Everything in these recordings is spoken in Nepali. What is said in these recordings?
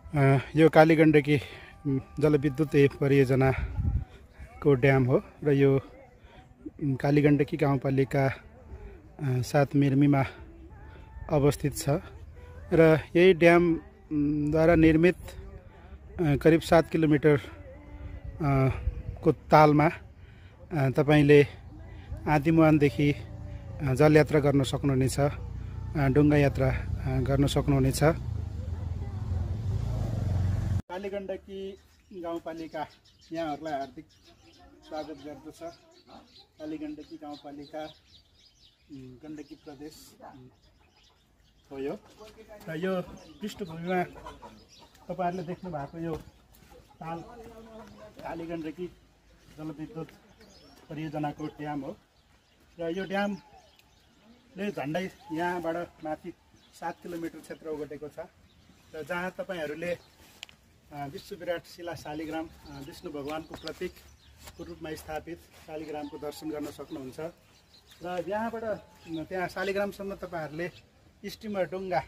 यो कालीगण्डकी जलविद्युत परियोजनाको ड्याम हो र यो कालीगण्डकी गाउँपालिका 7 मिर्मीमा अवस्थित छ र यही ड्यामद्वारा निर्मित करिब 7 किलोमिटर को तालमा तपाईले आदिमुहानदेखि जलयात्रा गर्न सक्नुहुनेछ, डुङ्गा यात्रा गर्न सक्नुहुनेछ। कालीगण्डकी गाउँपालिका यहाँहरूलाई हार्दिक स्वागत गर्दछ। कालीगण्डकी गाउँपालिका गण्डकी प्रदेश हो यो र यो पृष्ठभूमिमा तपाईहरुले देख्नु भएको यो ताल कालीगण्डकी जलविद्युत परियोजनाको ड्याम हो र यो ड्यामले झन्डै यहाँबाट माथि 7 किलोमिटर क्षेत्र ओगटेको छ र जहाँ तपाईहरुले विश्वविराट शिला शालिग्राम विष्णु भगवानको प्रतीकको रूपमा स्थापित शालिग्रामको दर्शन गर्न सक्नुहुन्छ र यहाँबाट त्यहाँ शालिग्रामसम्म तपाईहरुले स्टिमर डुङ्गा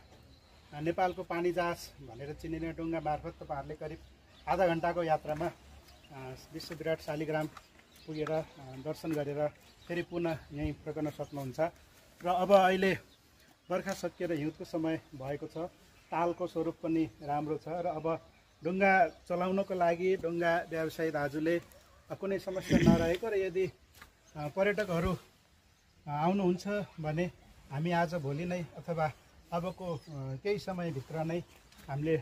नेपालको पानी जहाज भनेर चिनिने डुङ्गा मार्फत तपाईहरुले करिब आधा घण्टाको यात्रामा विश्वविराट शालिग्राम पुगेर दर्शन गरेर फेरि पुनः यहीँ फर्कन सक्नुहुन्छ र अब अहिले बर्खा सकिएर हिउँदको समय भएको छ। तालको स्वरूप पनि राम्रो छ र अब डुङ्गा चलाउनको लागि डुङ्गा व्यवसायी दाजुले कुनै समस्या नरहेको र यदि पर्यटकहरू आउनुहुन्छ भने हामी आज भोलि नै अथवा अबको केही समयभित्र नै हामीले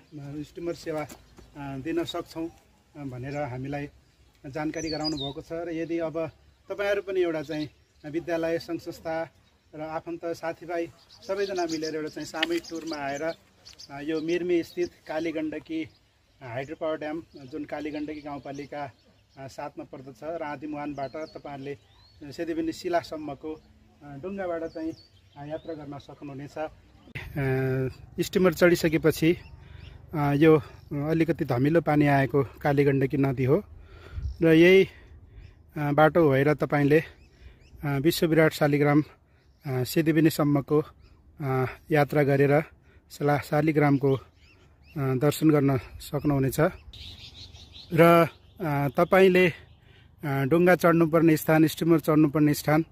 स्टिमर सेवा दिन सक्छौँ भनेर हामीलाई जानकारी गराउनु भएको छ र यदि अब तपाईहरु पनि एउटा चाहिँ विद्यालय सङ्घ संस्था र आफन्त साथीभाइ सबैजना मिलेर एउटा चाहिँ सामूहिक टुरमा आएर यो मिर्मी स्थित कालीगण्डकी हाइड्रो पावर ड्याम जुन कालीगण्डकी गाउँपालिका 7 मा पर्दछ र आदिमुहानबाट तपाईहरुले सेदिबेनी शिलासम्मको डुङ्गाबाट चाहिँ यात्रा गर्न सक्नुहुनेछ। स्टिमर चढिसकेपछि यो अलिकति धमिलो पानी आएको कालीगण्डकी नदी हो र यही बाटो भएर तपाईले विश्वविराट शालिग्राम सेदिबेनीसम्मको यात्रा गरेर शालिग्रामको दर्शन गर्न सक्नुहुनेछ र तपाईले डुङ्गा चढ्नुपर्ने स्थान स्टिमर चढ्नुपर्ने स्थान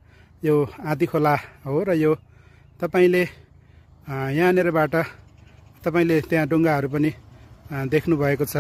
यो आदिखोला हो र यो तपाईले यहाँनिरबाट तपाईले त्यहाँ डुङ्गाहरू पनि देख्नु भएको छ।